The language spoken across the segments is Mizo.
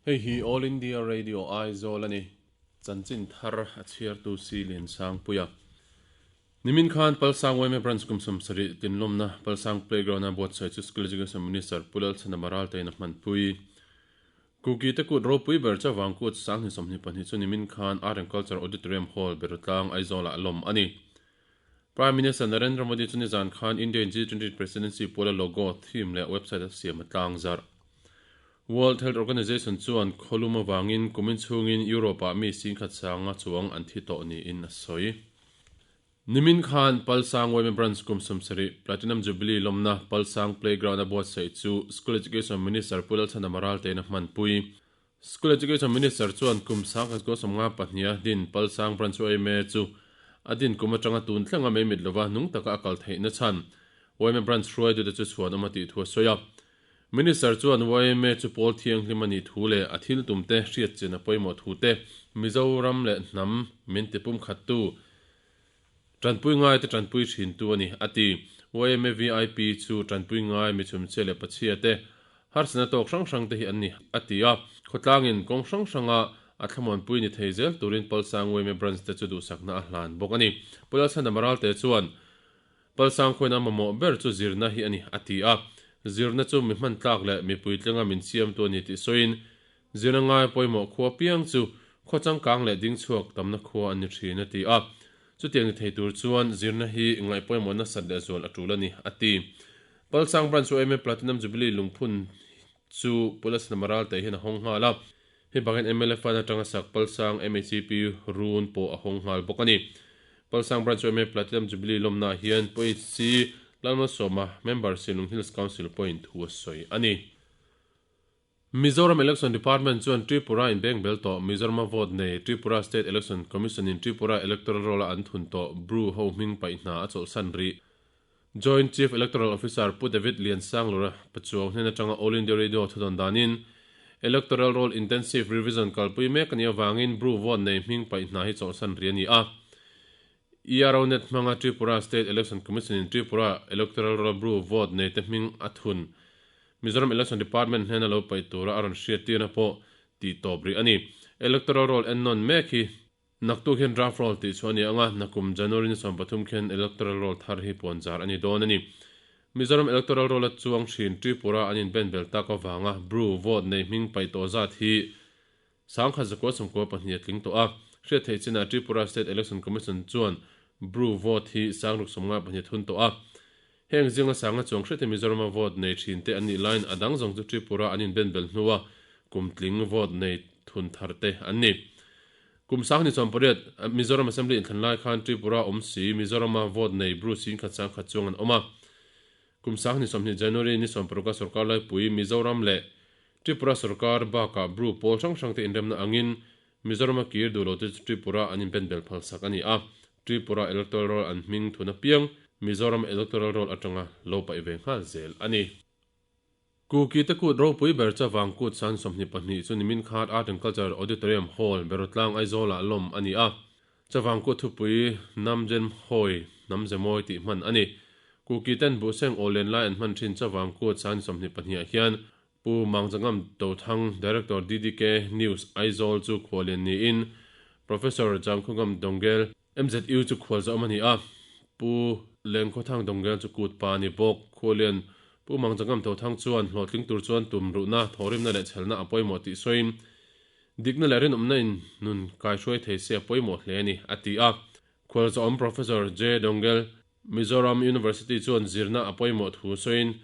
Hei hi All India Radio Aizawl a ni. Chanchin thar a chhiartu si Liansangpuia. Nimin khan Palsang yma Branch kum 70 tinlawmna Palsang Playground-a buatsaih chu School Education Minister Pu Lalchhanama Raltein a hmanpui. Kuki te kut ropui ber chavang kut 2022 chu nimin khan Art and Culture Auditorium Hall Berutlang Aizawl-ah lawm a ni. Prime Minister Narendra Modi chu nizan khan India in G20 Presidency puala logo, theme leh website a siam a tlang zarh. World Health Organization chuan khawlum avangin kumin chhungin Europe-ah mi singkhat sanga chuang an thi tawh niin a sawi. Nimin khan Palsang yma Branch kum 70 Platinum Jubilee lawmna Palsang Playground a buatsaih chu School Education Minister Pu Lalchhanama Raltein a hmanpui. School Education Minister chuan kum 1952 din Palsang Branch yma chu a din kum atanga tun thlenga mai mit lova nung taka a kal theihna chhan yma Branch hruaitute chu chhuan awm a tih thu a sawi a. Minister chuan yma chu pawl thianghlim a nih thu leh a thil tumte hriat chin a pawimawh thu te, Mizoram leh hnam min tipum khattu tanpui ngai te tanpui thintu a ni, a ti. Yma VIP chu tanpui ngai mi chhumchhia leh pachhia te, harsatna tawk hrang hrang te hi an ni, a ti a. Khawtlangin kawng hrang hranga a thlamuanpui ni thei zel turin Palsang yma Branch te chu duhsakna a hlan bawk a ni. Pu Lalchhandama Ralte chuan Palsang khuaina mamawh ber chu zirna hi a ni, a ti a. Zirna chu mi hman tlak leh mipui tlenga min siamtu a ni tih sawiin, zirna ngai pawimawh khua piang chu khaw changkang leh ding chhuak tamna khua an ni thin, a ti a. Chutiang ni thei tur chuan zirna hi ngaih pawimawh nasat leh zual a tul a ni, a ti. Palsang Branch yma Platinum Jubilee lungphun chu Pu Lalsanama Ralte hian a hawng nghal a. Hei bakin mla fund atanga sak Palsang MHCP run pawh a hawng nghal bawk a ni. Palsang Branch yma Platinum Jubilee lawmnaah hian Pu HC Lalmalsawma, Member Sinlung Hills Council pawhin thu a sawi a ni. Mizoram Election Department chuan Tripura in bank bel tawh Mizorama vote nei Tripura State Election Commission in Tripura Electoral Roll-a an thun tawh Bru ho hming paih hna a chawlhsan rih. Joint Chief Electoral Officer Pu David Liansanglura Pachuau hnen atanga All India Radio thudawn danin Electoral Roll Intensive Revision kalpui mek a nih avangin Bru vote nei hming paih hna hi chawlhsan rih a ni a. ERO net hmanga Tripura State Election Commission in Tripura Electoral Roll Bru vote nei te hming a thun Mizoram Election Department hnena lo paih tura a rawn hriattirna pawh tih tawp rih a ni. Electoral Roll ennawn mek hi Naktuk hian draft roll tih chu a ni ang a, nakum January ni 13 khian electoral roll thar hi puan zar a ni dawn a ni. Mizoram electoral roll a chuang thin Tripura an inben bel tak avanga Bru vote nei hming paih tawh zat hi 1992 a tling tawh a. Hriat theih chinah Tripura State Election Commission chuan Bru vote hi 652 thun tawh a. Heng zinga sanga chuang hriat hi Mizorama vote nei thin te an nih laiin a dang zawng chu Tripura an inben bel hnua kum tling vote nei thun thar te an ni. Kum 2008 Mizoram Assembly inthlan lai khan Tripura awm si Mizorama vote nei Bru singkhat sangkhat chuang an awm a. Kum 2020 January ni 16 a sorkar laipui Mizoram leh Tripura sorkar bakah Bru pawl hrang hrang te inremna angin Mizorama kir duh lo te chu Tripura an inben bel phalsak a ni a. Tripura Electoral Roll an hming thun apiang Mizoram Electoral Roll atanga lo paih ve nghal zel a ni. Kuki te kut ropui ber chavang kut san 22 chu nimin khat Art and Culture Auditorium Hall, Berotlang, Aizawl-ah lawm a ni a. Chavang kut thupui Namjen Hawi, Namzemawi tih hman a ni. Kuki ten buhseng aw len lai an hman thin chavang kut san 22 ah hian Pu Mangzangam Tothang, Director DDK News, Aizawl chu khuallian niin Professor Jangkhungam Dongel, MZU chu khual zawm a ni a, Pu Lengkhawthang Dongel chu kut pa a ni bawk. Khuallian Pu Mangzangam Tothang chuan hlawhtling tur chuan tum ruhna, thawhrimna leh chhelna a pawimawh tih sawiin, dikna leh rinawmna in nun kaihruai thei se a pawimawh hle a ni, a ti a. Khualzawm Professor J. Dongel, Mizoram University chuan zirna a pawimawh thu sawiin,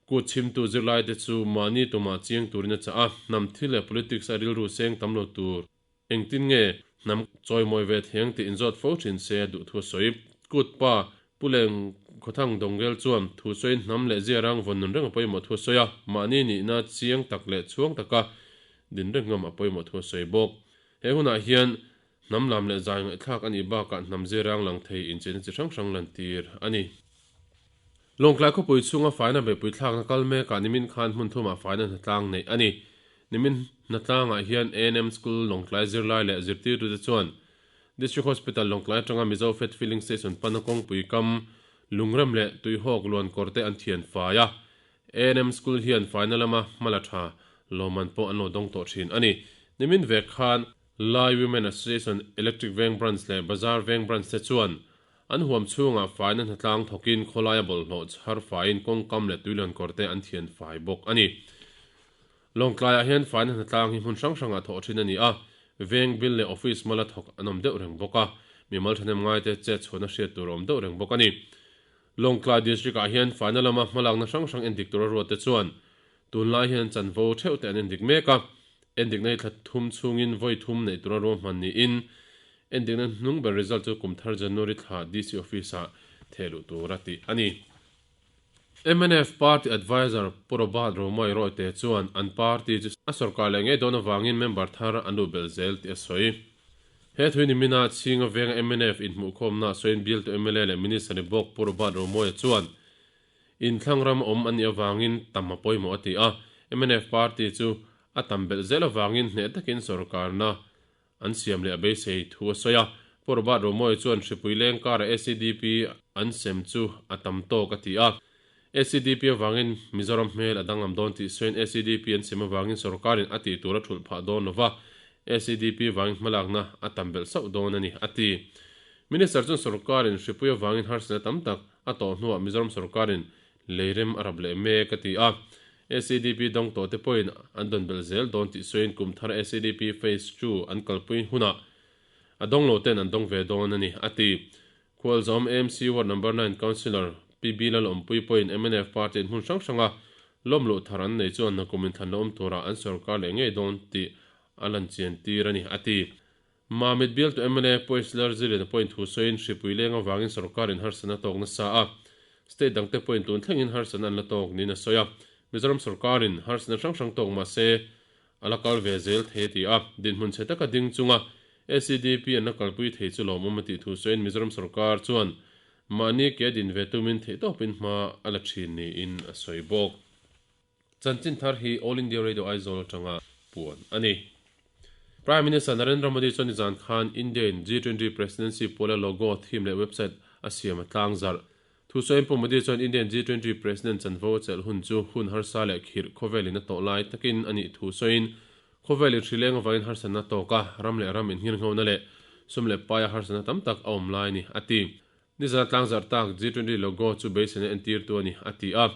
kut chhimtu zirlaite chu mahni tumah chiang turin a chah a, hnam thil leh politics a rilru seng tam lo tur engtin nge hnam chawimawi ve theng tih inzawt fo thin se a duh thu a sawi. Kut pa Pu Leng Khawthang Dongel chuan thu sawiin hnam leh ziarang vawn nun reng a pawimawh thu a sawi a, mahni nihna chiang tak leh chhuang taka din reng ngam a pawimawh thu a sawi bawk. He hunah hian Hnam lam leh zai ngaihthlak a nih bakah hnam zirang lang thei incheina chi hrang hrang lantir a ni. Lawngtlai khawpui chhunga faina beihpui thlakna kal mekah nimin khan hmun thumah faina hnatlang neih a ni. Nimin hnatlangah hian ANM School Lawngtlai zirlai leh zirtirtute chuan District Hospital Lawngtlai atanga Mizo Fat Filling Station pana kawngpui kam lungrem leh tuihawk luan kawr te an thian fai a. ANM School hian faina lama hma la tha. lawmman pawh an lo dawng tawh thin a ni. Nimin vek khan Lai Women Association Electric Veng Branch leh Bazar Veng Branch te chuan an huam chhungah faina hnatlang thawkin khawlaia bawlhhlawh chhar faiin kawngkam leh tuilankawr te an thian fai bawk a ni. Lawngtlaiah hian faina hnatlang hi hmun hrang hrangah thawh thin a ni a, veng bil leh office mala thawk an awm deuh reng bawk a, mimal thahnem ngaite chet chhuahna hriat tur a awm deuh reng bawk a ni. Lawngtlai District-ah hian faina lama hmalakna hrang hrang endik tura ruatte chuan tunlai hian chanvo theuh te an endik mek a, endikna hi thla thum chhungin vawi thum neih tura ruahman niin endikna hnung ber result chu kum thar January thla DC Office-ah thehluh tura tih a ni. Mnf Party Adviser Pu Robert Romawia Rawite chuan an party chu a sorkar leh ngei dawn avangin member thar an luh belh zel tih a sawi. He thui ni mina Chhinga venga mnf inhmuhkhawmna sawiin bialtu mla leh Minister ni bawk Pu Robert Romawia chuan inthlang ram awm an nih avangin tam a pawimawh a ti a, mnf party chu a tam belh zel avangin hneh takin sorkarna An siam leh a beisei thu a sawi a. Pu Robert Romawia chuan hripui leng kara ACDP an sem chu a tam tawk a ti a. ACDP avangin Mizoram hmel a danglam dawn tih sawiin ACDP an sem avangin sorkarin a tih tur a thulh phah dawn lova, ACDP vangin hmalakna a tam belh sauh dawn a ni, a ti. Minister chuan sorkarin hripui avangin harsatna tam tak a tawh hnuah Mizoram sorkarin Leirem a rap leh mek a ti a. ACDP dawng tawh te pawhin an dawn belh zel dawn tih sawiin kum thar ACDP Phase ii an kalpui hunah a dawng lo ten an dawng ve dawn a ni, a ti. Khualzawm AMC Ward Number 9 Councillor PB Lalawmpui pawhin mnf party in hmun hrang hranga lawmluh thar an nei chuan nakum inthlan la awm turah an sorkar leh ngei dawn tih a lan chian tir a ni, a ti. Mamit bialtu mla Poisler Zilin pawhin thu sawiin hripui leng avangin sorkarin harsatna tawk nasa a, state dangte pawhin tun thlengin harsatna an la tawk niin a sawi a. Mizoram sorkarin harsatna hrang hrang tawk mah se a la kal ve zel thei a ti a, dinhmun chhe taka ding chunga ACDP an la kalpui thei chu lawmawm a tih thu sawiin Mizoram sorkar chuan mahni ke din ve tumin theihtawpin hma a la thin niin a sawi bawk. Chanchin thar hi All India Radio Aizawl atanga puan a ni. Prime Minister Narendra Modi chuan nizan khan India in G20 Presidency puala logo, theme leh website a siam a tlang zarh. Thusawiin Pu Modi chuan India in G20 President chanvo a chelh hun chu hun harsa leh khirh khawvelin a tawh lai takin a nih thu sawiin khawvelin hrileng avangin harsatna tawk a, ram leh ram inngirnghona leh sum leh paia harsatna tam tak a awm lai a ni, a ti. Nizan tlang zarh tak G20 logo chu beiseina entirtu a ni, a ti a.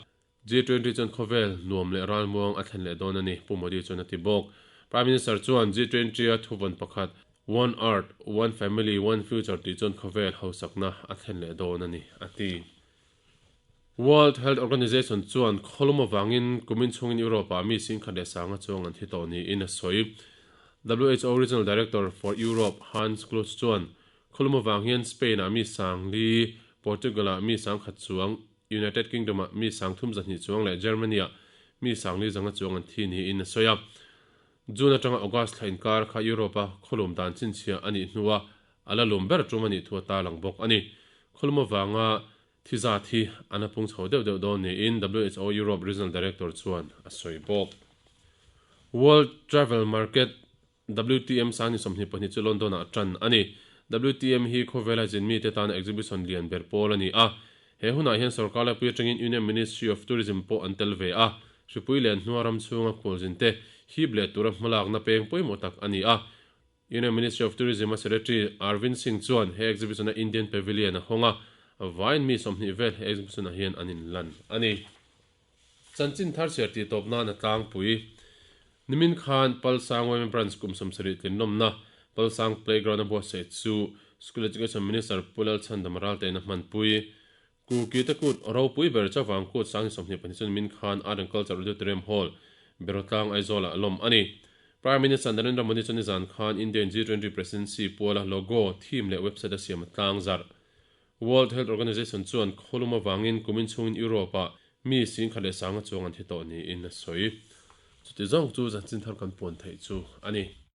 G20 chuan khawvel nuam leh ralmuang a thlen leh dawn a ni, Pu Modi chuan a ti bawk. Prime Minister chuan G20 a thuvawn pakhat, One Earth, One Family, One Future tih chuan khawvel hausakna a thlen leh dawn a ni, a ti. World Health Organization chuan khawlum avangin kumin chhungin Europe-ah mi 10,100 chuang an thi tawh niin a sawi. WHO Regional Director for Europe Hans Kluge chuan khawlum avang hian Spain-ah mi 4,000, Portugal-ah mi 1,000 chuang, United Kingdom-ah mi 32 chuang leh Germany-ah mi 4,500 chuang an thi niin a sawi a. June atanga August thla inkar kha Europe-a khawlum dan chhinchhiah a nih hnua a la lum ber tum a nih thu a tarlang bawk a ni. Khawlum avanga thi zat hi an a pung chho deuh deuh dawn niin WHO Europe Regional Director chuan a sawi bawk. World Travel Market WTM Sangni 22 chu London-ah tan a ni. WTM hi khawvela zinmite tana exhibition lian ber pawl a ni a. He hunah hian sorkar laipui atangin Union Ministry of Tourism pawh an tel ve a. Hripui leh hnua ram chhunga khualzinte hip leh tura hmalakna peng pawimawh tak a ni a. Union Ministry of Tourism-a Secretary Arvind Singh chuan he exhibition-a Indian Pavilion a hawng a, vawiin mi 20 vel he exhibition-ah hian an inlan a ni. Chanchin thar chhiar tih tawp nan a tlangpui. Nimin khan Palsang Women Branch kum 70 tlinlawmna Palsang Playground a buatsaih chu School Education Minister Pu Lalchhandam Raltein a hmanpui. Kuki te kut ropui ber Chavang kut 2022 chu nimin khan Art and Culture Auditorium Hall, Berotlang, Aizawl-ah lawm a ni. Prime Minister Narendra Modi chu nizan khan Indian G20 Presidency puala logo, theme leh website a siam a tlangzarh. World Health Organization chuan khawlum avangin kumin chhungin Europe-ah mi 10,100 chuang an thi tawh niin a sawi. Chuti zawng chu zanchin thar kan puan theih chu a ni.